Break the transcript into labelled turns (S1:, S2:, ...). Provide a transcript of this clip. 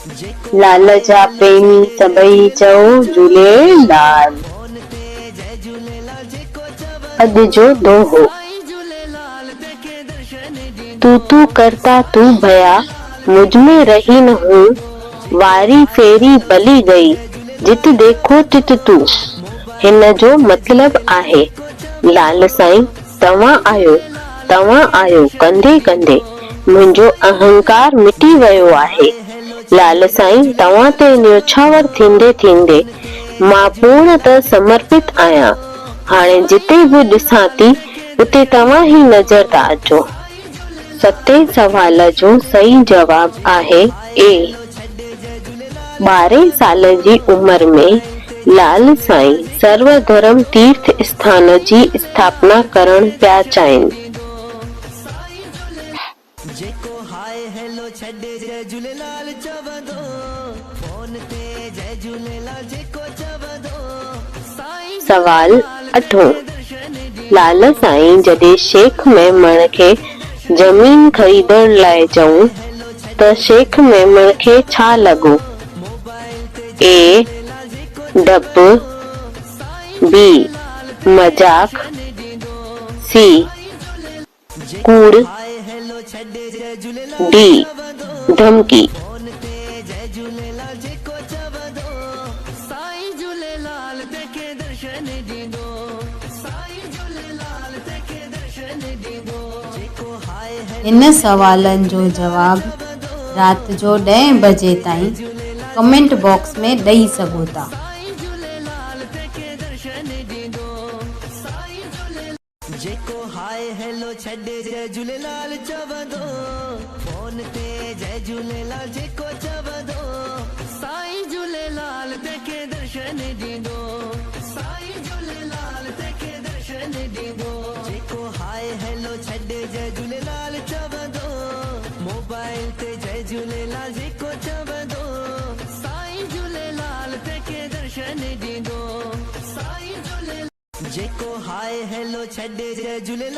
S1: لال جا پريمي سڀئي چئو جهوليلال. اڄ جو دوهو. تون تون ڪرتا تون ڀيا، مجھ ۾ رهي نه هون، واري ڦيري بلي گئي، جت ديکو تت تون. هن جو مطلب آهي، لال سائين توهان آهيو، توهان آهيو ڪندي ڪندي منهنجو اهنڪار مٽي ويو آهي. لال سائين توهان تي نيوڇاور ٿيندي ٿيندي مان پورڻ ته سمرپت آهيان. هاڻي جتي به ڏسان ٿي اتي توهان ئي نظر ٿا اچو. ستين سوال جو صحيح جواب آهي اي. ٻارهين سال جي عمر ۾ لال سائين سرو ڌرم تيرٿ اسٿان جي اسٿاپنا ڪرڻ پيا چاهين. سوال اٺون، لال سائين جڏهن شيخ ميمڻ کي زمين خريدڻ لاء چيون ته شيخ ميمڻ کي ڇا لڳو؟ اي، ڊپ، بي، مذاق، سي، ڪوڙ، ڊي، ڌمڪي.
S2: هن سوالن جو جواب رات جو ڏهين بجي تائين ڪمينٽ باڪس ۾ ڏئي سگهو ٿا.
S3: جيڪو هاء هيلو ڇڏي جئي جهوليلال چوندو فون تي جئي جهوليلال جيڪو چوندو سائين جهوليلال تنهن کي درشن ڏيندو سائين جهوليلال تنهن کي درشن ڏيندو جيڪو هاء هيلو ڇڏي جئي جهوليلال چوندو موبائل تي جئي جهوليلال جيڪو چوندو سائين جهوليلال تنهن کي درشن ڏيندو سائين جهوليلال. جيڪو هاء هيلو ڇڏي جئي جهوليلال.